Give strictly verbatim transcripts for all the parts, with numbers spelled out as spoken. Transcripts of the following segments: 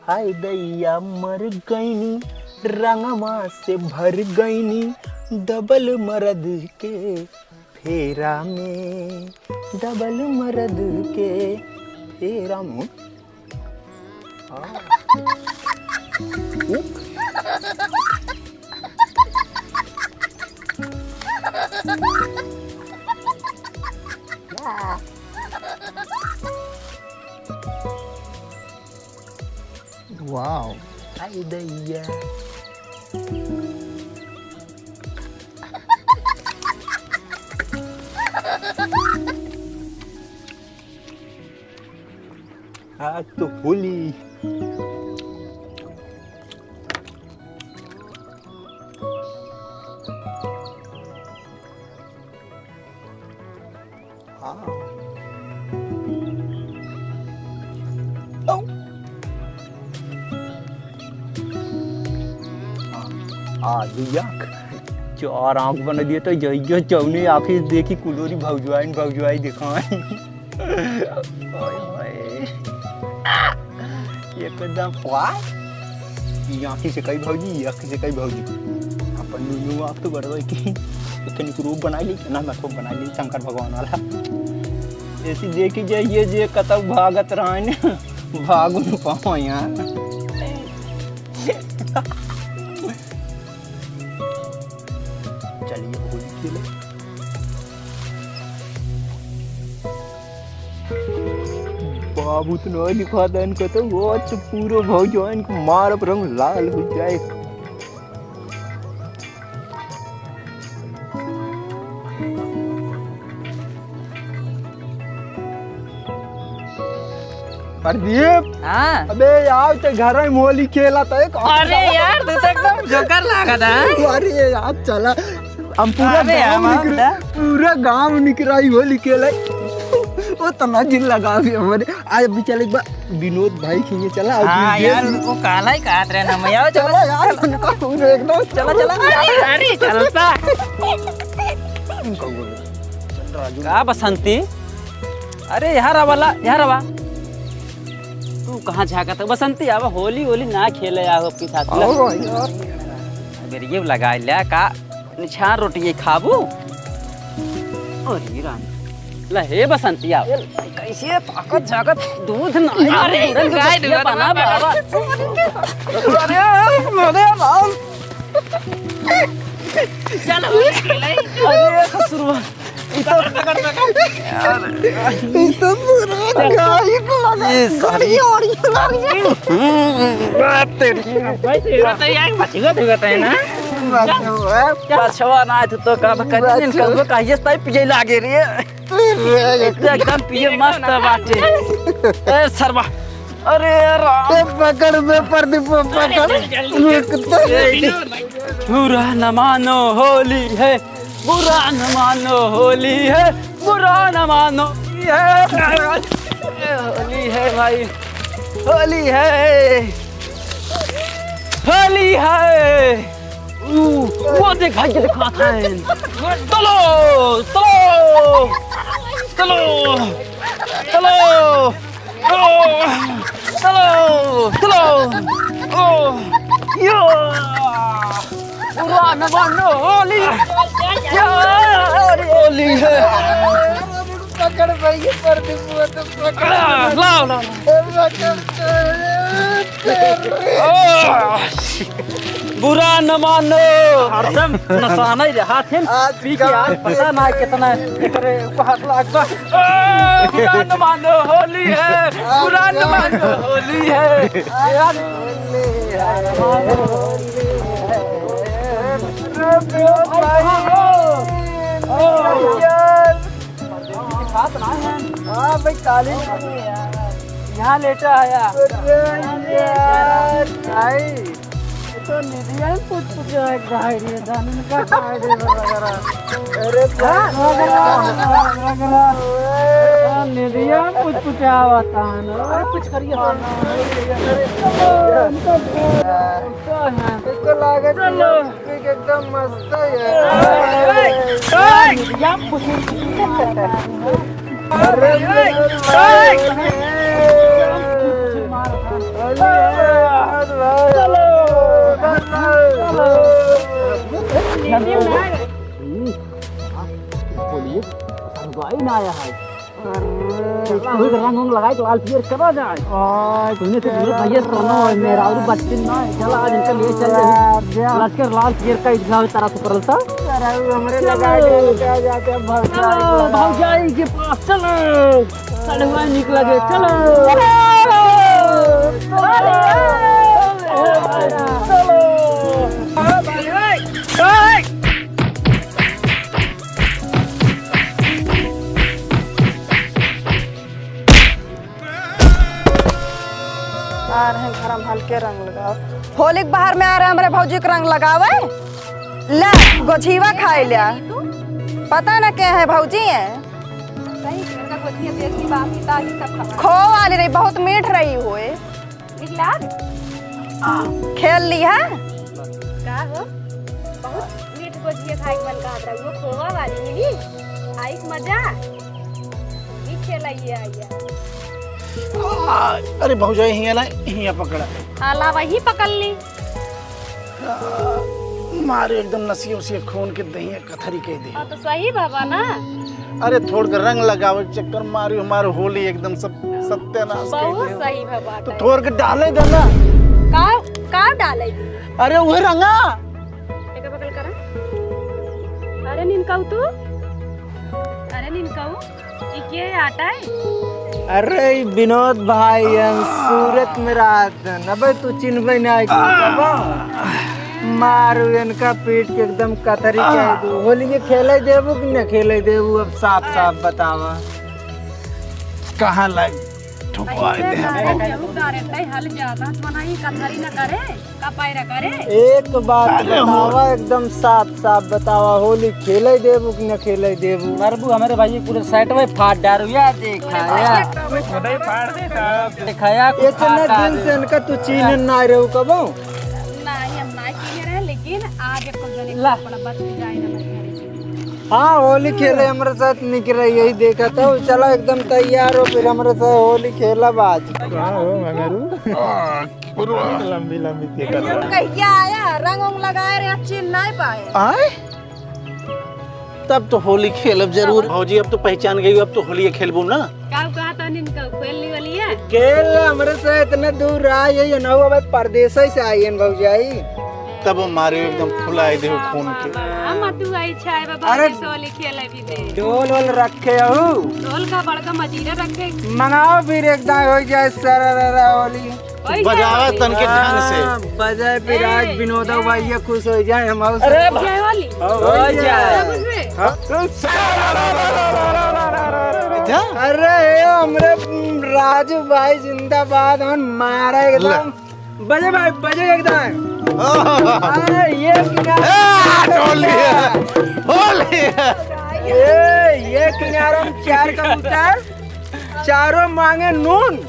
आय दैया मर गईनी, रंगवा से भर गईनी, डबल मरद के फेरा में, डबल मरद के फेरा में। आ। उक। वाओ। आई दैया। आज तो होली। हाँ। आ, आ, दुई आँख। चार आँख बना दिए तो जइयो जौने आँखी देखी कुलोरी भौजवाइन, भौजवाई देखाई। ओए होए। एकदम वाह। ई आँखी से कई भौजी, ई आँखी से कई भौजी। अपन दुनू आँख तो बड़वे की एक ठे रूप बनाई ली, ना मतलब बनाई ली शंकर भगवान वाला। ऐसी देखी जाइए जे कतौ भागत रहन, भागो न पाओ यहाँ। चलिए होली खेले। बाबू तो नहीं दिखा देन को तो वो तो पूरा भौजवाइन को मारब रंग लाल हो जाए। प्रदीप। हाँ। अबे यार, ते घर में होली खेला था एक। अरे यार, तू तो एकदम जोकर लागत है। अरे यार, चला, हम पूरा अरे गांव यार, निकरे, पूरा गांव निकराई होली खेले। ओ तना जिन लगा भी हमारे। आज अभी चल एक बार विनोद भाई खिंगे चला, और हाँ फिर यार, देख उनको काला ही कहत रहे ना, मैं आओ, चलो। चला यार, उनका पूरा एकदम चला, चला। अरे, चलता। इनको बोलो। चल राजू। का बसंती? अरे, यहाँ रवा ला, यहाँ रवा। तू कहाँ झाँकत है? बसंती, आवा, होली, होली ना खेले, आओ अपने साथ। आओ, आओ। अगर ये लगा लिया का, निछार रोटी ये खाबू? अरे राम। ला हे बसंती, आओ। कैसे ताकत झाकत दूध ना है, अरे, दूध गाय बसिया दूध बना बना। बाबा। अरे, अरे राम। चल, होली खेले। अरे ससुरवा। ई तो, ई तो पूरा गायब लगा। ये सारी। हम्म, बात तेरी। भाई, तेरा तो यार बचगत हो गया है ना? बचवा। बचवा ना, तू तो का बकरी बचवा। दिन कल को कहिए ताई पिए लागे रे। इतना एकदम पिए मस्त बाटे। ए सरवा। अरे राम। ए, पकड़ बे प्रदीप, पकड़। अरे, जल्दी, जल्दी। एक तो ए, बुरा न मानो होली है, बुरा न मानो होली है, बुरा न मानो होली है। होली है भाई, होली है, होली है। ऊ, वो देख भाई के दिखात है। चलो, चलो, चलो, चलो। ओ, चलो, चलो। ओ, यो। पुरान मानो होली। यो, अरे होली है। पकड़ भैया, प्रदीप, वो तो पकड़। आ, लाओ, लाओ, लाओ। पकड़। ओ, बुरा न मानो। हरदम नसाना ही रहा थे। आज पी के आज पता ना कितना एकरे उपहार लाग बा। बुरा न मानो, होली है। बुरा न मानो, होली है। यार, हाँ भाई, काली। यहाँ लेटा आया। अरे यार, भाई। तो निधिया में कुछ कुछ है, गाड़ी है, जाने में क्या गाड़ी है वगैरह। अरे हाँ, वगैरह, वगैरह। हाँ, निधिया में कुछ कुछ आवता है ना। अरे कुछ करिए तो। हाँ, तो है। इसको लागत चलो। एकदम मस्त है। अरे, अरे, अरे, अरे, अरे, चलो, चलो। बोलिए, भाई ना आया है। अरे, तू रंग उंग लगाए तो लाल पियर करा जाए। आज तूने तो मेरे भैया सोना और मेरा और बच्चे ना है। चल, आज इनका लिए चल जाए। लश्कर लाल पियर का ईदगाह तरह से करलता। अरे, वो हमरे चलो। लगा के क्या जाते हैं, भौजाई चलो, लगा। भौजाई के पास चलो। कढ़ुआ निकल गए, चलो। चलो। चलो। आ रहे घर में हल्के रंग लगाओ। होली के बाहर में आ रहे हमरे भौजी के रंग लगावे। ले, गोझिवा खाए लिया। पता न के है भौजी है। सही, इनका गोझिया देसी बासी ताजी सब खबर। खो वाली रही, बहुत मीठ रही हुए। निकला? खेल ली है? का हो? बहुत मीठ गोझिया खाए के मन कहत रहा। वो खोवा वाली मिली? आई के मजा? भी खेला ये आइया। आ, अरे भौजाई, हियाँ ला, हियाँ पकड़ा। हाँ, ला वही पकड़ ली। आ, मारे एकदम नसिया उसिया खून के दहिया कथरी कह दे। हाँ, तो सही बाबा ना। अरे थोड़ के रंग लगावे के चक्कर मारी हमारे होली एकदम सब सत्यानाश कह बहुत दे। सही बाबा तो है। थोड़ के डाले दे ना। का, का डाले? अरे वही रंगा। एक बगल करा। अरे निनकाऊ तू? अरे निनकाऊ? ई के आटा है? अरे, ई विनोद भाई, हम सूरत में रहत हन। अबे, तू चिन्हबे ना, आई कबो? मारू इनका पीट के एकदम कथरी कह दू। होली के खेले देबू कि न खेले देबू? अब साफ साफ बतावा। कहाँ लाग ठुकवा दे हम। अरे, केहू गारे तय हल ज्यादा तो ना, ई कथरी न करे। का पैरा करे? एक बात अरे हो। बतावा, एकदम साफ साफ बतावा, होली खेले देबू कि न खेले देबू? मरबू हमरे भाई, पूरे सेट में फाड़ डारू, या देखा, या। देखा, या कुछ इतना दिन से इनका तू चीन्ह ना रहे हो कबो? नहीं, हम ना चीन्ह रहे, लेकिन आज एक जने ला। कपड़ा बच के जाए ना, बच के। हाँ, होली खेले हमरे साथ निकले, यही देखा था। चलो, एकदम तैयार हो, फिर हमरे साथ होली खेलब आज। कहाँ हो मंगरू? लंबी लंबी केकर। कहिया आया, रंग उंग लगाए रहे, चिन्ह नहीं पाए। आए? तब तो होली खेलब जरूर। भौजी, अब तो पहचान गई, अब तो होली खेलबू ना। का कहा था निनका, खेल ली वाली है? खेल हमरे से इतने दूर आए, ये ना अब परदेश से आई हैं भौजाई। तब वो मारे एकदम फुलाए दे खून के। हम तू आई छाए बाबा, अरे होली खेले भी दे। ढोल वोल रखे हो? ढोल का बड़का मजीरा रखे। मनाओ फिर एकदम हो जाए सरररा होली। बजावा तनके ढंग से। हाँ, बजाए फिर आज ए, विनोदा ए। भाई ये खुश हो जाए, हम और अरे सब जय होली। हो जाए। हाँ। अरे ये हमरे राजू भाई जिंदाबाद, हम मारा एकदम। ले। बजे भाई, बजे एकदम। अरे ये किनारा ए, ढोली है, होली है। ए, ये किनारा में चार कबूतर, चारों मांगे नून।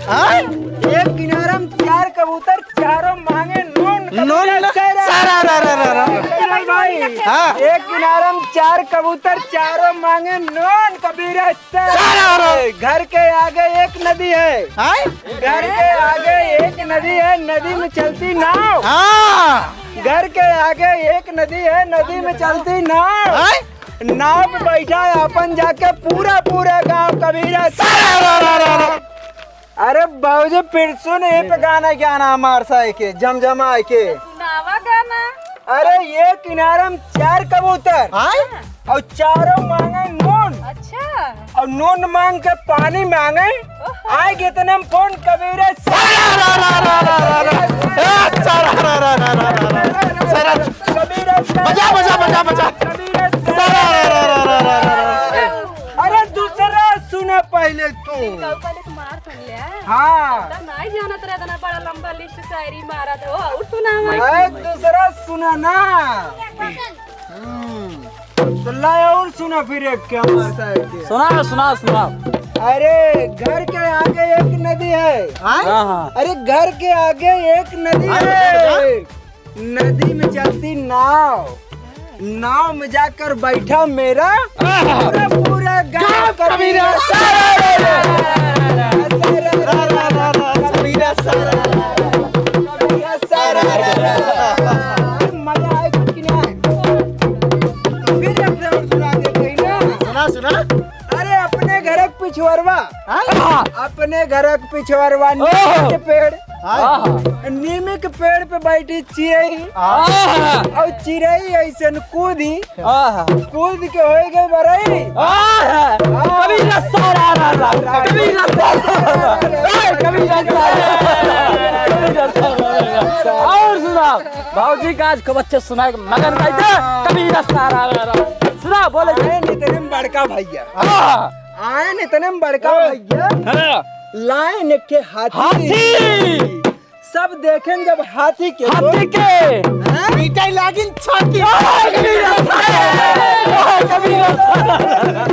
हाँ? एक किनारा में चार कबूतर, चारों मांगे नून। नून कबूतर न-, सारा रा रा रा रा। कबीरा भाई, हाँ। एक किनारा में चार कबूतर, चारों मांगे नून कबीरा सारा। सारा रा। घर के आगे एक नदी है। हाँ? घर के आगे एक नदी है, नदी में चलती नाव। हाँ। घर के आगे एक नदी है, नदी में चलती नाव। हाँ? नाव पे बैठा है अपन जाके पूरा, पूरा गांव कबीरा सारा रा रा रा रा। अरे बाबूजी, फिर सुन, ये पे गाना क्या नाम मार सा है के, जमजमा है के। सुनावा गाना। अरे, ये किनारा में चार कबूतर। हाँ? और चारों मांगे नून। अच्छा। और नून मांग के पानी मांगे। ओहो। आए इतने में फोन कबीरा सारा रा रा रा रा रा रा। ए, सारा रा रा रा रा रा रा। सारा। कबीरा सारा। बजा, बजा, बजा, बजा। कबीरा सारा रा रा रा रा रा रा। अरे, दूसरा सुना पहले तू। इनका ऊपर एक मार सुन लिया। हाँ। तो नहीं जानत रहे इतना बड़ा लंबा लिस्ट शायरी मारत हो, और सुनावा। अरे, दूसरा सुना ना। हम्म। तो ला और सुना फिर एक के हमारे साथ के। सुना, सुना, सुना। अरे, घर के आगे एक नदी है। हाँ? हाँ, हाँ। अरे, घर के आगे एक नदी हाँ, है। बता, बता। नदी में चलती नाव, नाव में जाकर बैठा मेरा आहा। पूरा, पूरा गांव गांव कबीरा कबीरा। सारा रा रा। कबीरा सारा रा रा। घर के पिछवारवा नीम ओहो। के पेड़। आहा। नीम के पेड़ पे बैठी चिरई। आहा। और चिरई ऐसन कूदी। आहा। कूद के होई गई बरई। आहा। कबीरा सारा रा रा। कबीरा सारा रा रा। ए, कबीरा सारा रा रा। कबीरा सारा रा रा। और सुना, भौजी का आज खूब अच्छे सुनाए के मगन कर दे। कबीरा सारा रा रा। सुना, बोले। आए इतने में बड़का भैया। आहा। आए इतने में बड़का भैया। हाँ। लाइन के हाथी। हाथी। सब देखेन जब हाथी के हाथी तो के। हाँ? पीटे लागिन छाती। ए, कबीरा सारा रा रा। ए, कबीरा सारा रा रा।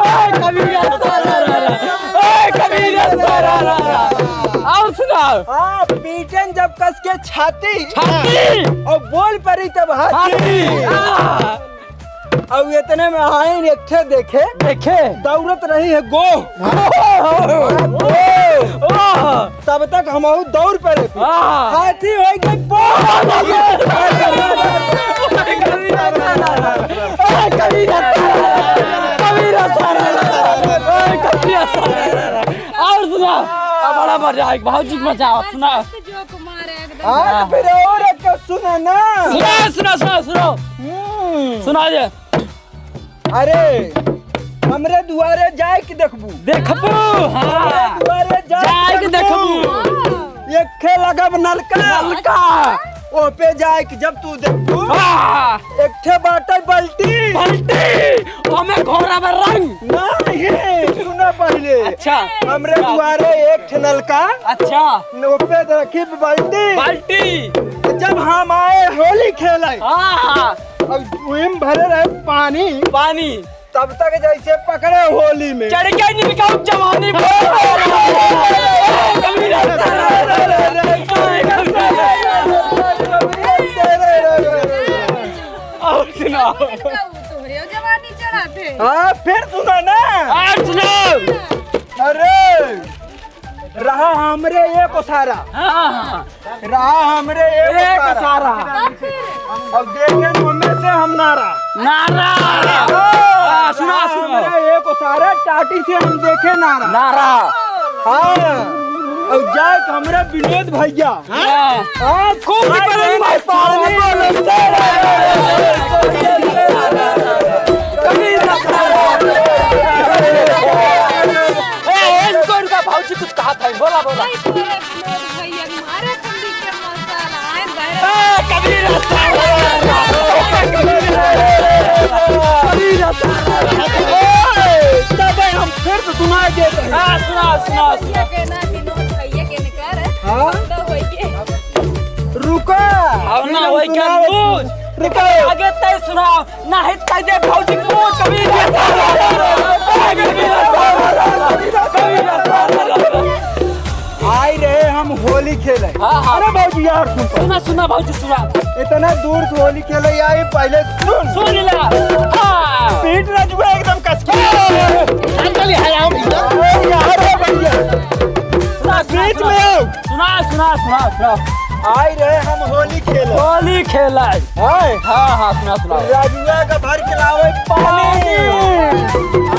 ए, कबीरा सारा रा रा। ए, कबीरा सारा रा रा। और सुनाओ। हाँ, पीटेन जब कस के छाती। छाती। और बोल परी तब हाथी। हाथी। हाँ। अब इतने में आइन एक ठे देखे, देखे। दौड़त रही है गो। हाँ। गो। तब तक हमहू दौड़ पड़े। हाँ। हाथी हो गए पो। और सुना, अब बड़ा मजा आए, भौजी के मजा आवा, सुना। जोक मारे एकदम। हाँ, तो फिर और एक सुना ना। सुना, सुना, सुना, सुना। हम्म। सुना दे। अरे, हमरे दुआरे जाए के देखबू। देखबू, हाँ। हमरे दुआरे जाए जाए के के देखबू। देखबू। एक ठे लगब नलका। नलका। ओ पे जाए के जब तू देखबू। हाँ। एक ठे बाटे बल्टी। बल्टी। ओमे घोरा में रंग। नहीं, सुना पहले। अच्छा। हमरे दुआरे एक ठे नलका। अच्छा। न ओ पे रखी बल्टी। बल्टी। जब हम आए होली खेले। हाँ। और उही में भरे रहे पानी। पानी। तब तक जैसे पकड़े होली में। चढ़ के निकल जवानी बोल। और सुनाओ। तोहरे जवानी चढ़ाते। हाँ, फिर सुना ना। और सुनाओ। अरे, रहा हमरे एक ओसारा। हाँ, हाँ। रहा हमरे एक एक ओसारा। ओसारा। अब देखे हमें से हम नारा। नारा। हाँ, हाँ, सुना, रहा सुना। हमरे एक ओसारा, टाटी से हम देखे नारा। नारा। हाँ। और जाए के हमरे विनोद भैया। हाँ। हाँ, खूब आई पवन भाई, पानी। कभी ना। ए, ए, रुको, रुको, भौजी कुछ कहा था, बोला, बोला। भाई, तोरे विनोद भैया मारे कुंडी के मसाला, आए बहरे। ए, कबीरा सारा। कबीरा सारा। ओए, तबे हम फिर से सुनाई देत हई। हाँ, सुना, सुना, सुना। ये कहना विनोद भैया के निकार है। हाँ? हम तो होइए। रुका। अब ना फिर हम होई क्या सुनाओ। कुछ? रुका। आगे तय सुनाओ। नाही तय दे भौजी को कभी। आई रहे हम होली खेले। हाँ, हाँ। अरे भौजी यार सुन तो। सुना, सुना भौजी सुना। इतना दूर से होली खेले आई पहले सुन। सुन ला। हाँ। पीट रजुआ एकदम कस के। अंकल यहाँ आओ भैया। अरे यार हो भैया। सुना, सुना, बीच में आओ। सुना, सुना, सुना, सुना। आई रहे हम होली खेले। होली खेले। हाँ? हाँ, हाँ, सुना, सुना। रजुआ का भर के लावे पानी। पानी।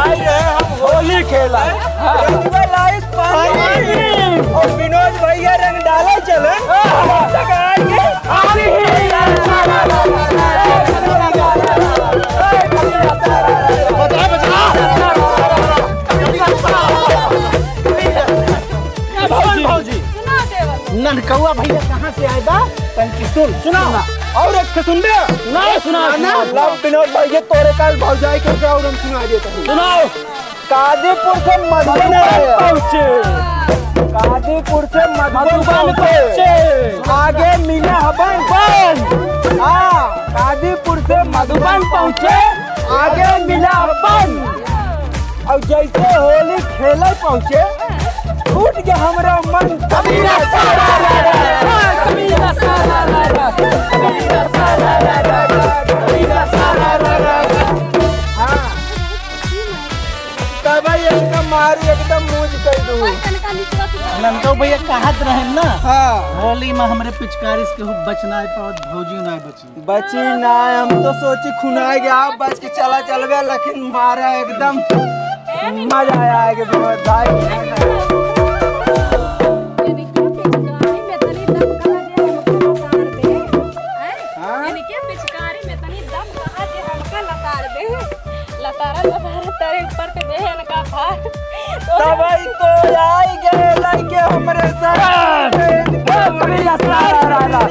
आई रहे हम होली खेले। हाँ। रजुआ लाई पानी। पानी। और विनोद भैया रंग डाले चले। हाँ। जगाएंगे। पानी। बचा, बचा। सुन भौजी। सुना देवल। ननकौआ भैया कहाँ से आए बा? तनकी सुन, सुना। सुना। और एक ठे सुन बे। सुना, सुना, ना, सुना। लब विनोद भाई, ये तोरे काल भौजाई के क्या और हम सुना देते हैं। सुनाओ। काजीपुर से मधुबन मधुबन आए। पहुँचे। काजीपुर से मधुबन मधुबन पहुँचे। पहुँचे। आगे मिला हबन। बन। हाँ, काजीपुर से मधुबन पहुँचे। आगे मिला हबन। और जैसे होली खेले पहुँचे, फूट के हमरा मन। कबीरा सारा रा रा, कबीरा सारा रा रा, कबीरा सारा रा रा, कबीरा सारा रा रा। हाँ। तब इनका मार एकदम मूंज कर दूँ। नंदो भैया कहत रहे ना, हाँ। होली में हमरे पिचकारी से केहू बच नाय पावत, भौजी नाय बची। बची ना, हम तो सोची खुनाए गया, आप बच के चला चलबे, लेकिन मारा एकदम मजा आया आगे विनोद भाई। तबई तो आई गए लइके हमरे साथ। कबीरा सारा रा रा।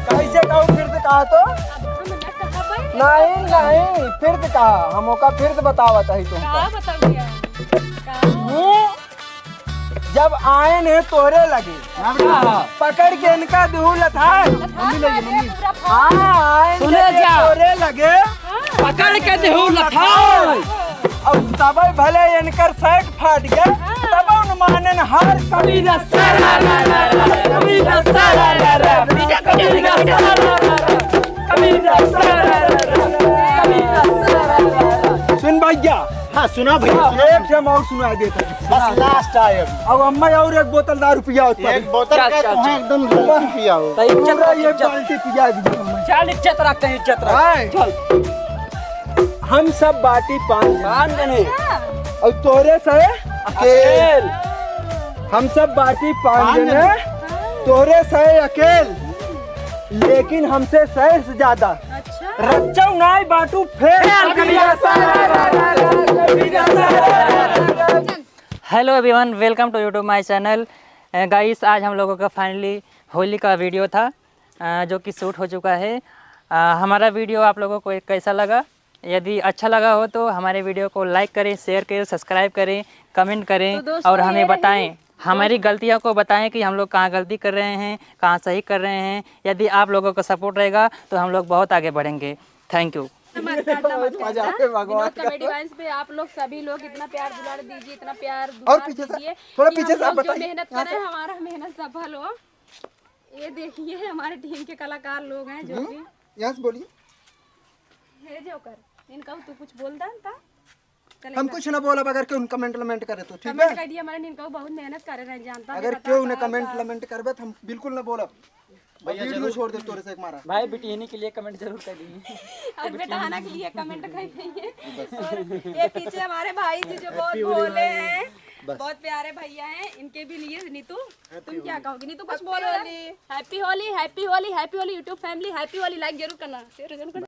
कैसे कहूँ फिर से कहा तो? नहीं, नहीं, फिर से कहा। हम ओका फिर से बतावत हई तुमका। का बताओ भैया? का? हम्म। जब आए ने तोरे लगे, हाँ। पकड़ के इनका दूर लथाए। हाँ, आए ने तोरे लगे, पकड़ के देहू लथाए। और तबे भले इनकर शर्ट फाट गया, तब उन मानन हार। कबीरा सारा रा रा रा, कबीरा सारा रा रा, कबीरा सारा रा रा, कबीरा सारा रा रा, कबीरा सारा रा रा। सुन भैया, हाँ, सुना भैया, हाँ, सुना। एक ठे हम और सुना देता हूँ। बस लास्ट आए अब। अब अम्मा और एक बोतल दारू पियाओ तो। एक बोतल चल, का चल, तुम्हें चल। एकदम लड़की पियाओ। तो इज्जत पूरा रख, ये इज्जत। बाल्टी पिया दीजिए अम्मा। चल, इज्जत रख, कहीं इज्जत रख। हाँ। चल। हम सब बाटी पाँच जने। पाँच जने। और तोरे से अकेल। हम सब बाटी पाँच पाँच जने। जने। तोरे से अकेल। लेकिन हमसे शहर से ज्यादा अच्छा। रच्चौ नाई बाटू फेल। Hello everyone, welcome to YouTube my channel। अ, guys, आज हम लोगों का finally होली का वीडियो था, अ, जो कि शूट हो चुका है। अ, हमारा वीडियो आप लोगों को कैसा लगा? यदि अच्छा लगा हो तो हमारे वीडियो को लाइक करें, शेयर करें, सब्सक्राइब करें, कमेंट करें तो दोस्तों, और हमें ये रही बताएं, हमारी गलतियों को बताएं कि हम लोग कहाँ गलती कर रहे हैं, कहाँ सही कर रहे हैं। यदि आप लोगों का सपोर्ट रहेगा तो हम लोग बहुत आगे बढ़ेंगे। थैंक यू। मत काटना, मत काटना। विनोद कॉमेडी वाइन्स पे आप लोग सभी लोग इतना प्यार दुलार दीजिए, इतना प्यार और दुलार पीछे से, दीजिए थोड़ा कि पीछे हम से आप लोग जो बताइए। मेहनत यहाँ कर रहे से। हैं, हमारा मेहनत सफल हो। ये देखिए, हमारे टीम के कलाकार लोग हैं जो हम्म, कि यहाँ से बोलिए। हे जोकर, इनका तू कुछ बोल दे ता। चले हम जा। कुछ ना बोलब अगर केहू कमेंट लमेंट करे तो, ठीक कमेंट है? कर दिया, हमारे इनका बहुत मेहनत करे रहे, जानता अगर नहीं, केहू ने बताता कमेंट होता। लमेंट करबे तो हम बिल्कुल ना बोलब। भैया, वीडियो जरूर। छोड़ दे तोरे से एक मारा। भाई, बिटिहनी के लिए कमेंट जरूर कर दीजिए। और बेटहाना के लिए कमेंट कर दीजिए। और ये पीछे हमारे भाई जी जो बहुत भोले हैं, बस। बहुत प्यारे भैया हैं, इनके भी लिए नीतू, तुम क्या कहोगी? नीतू, कुछ बोलो यार। Happy Holi, Happy Holi, Happy Holi YouTube family, Happy Holi। लाइक जरूर करना, शेयर जरूर करना।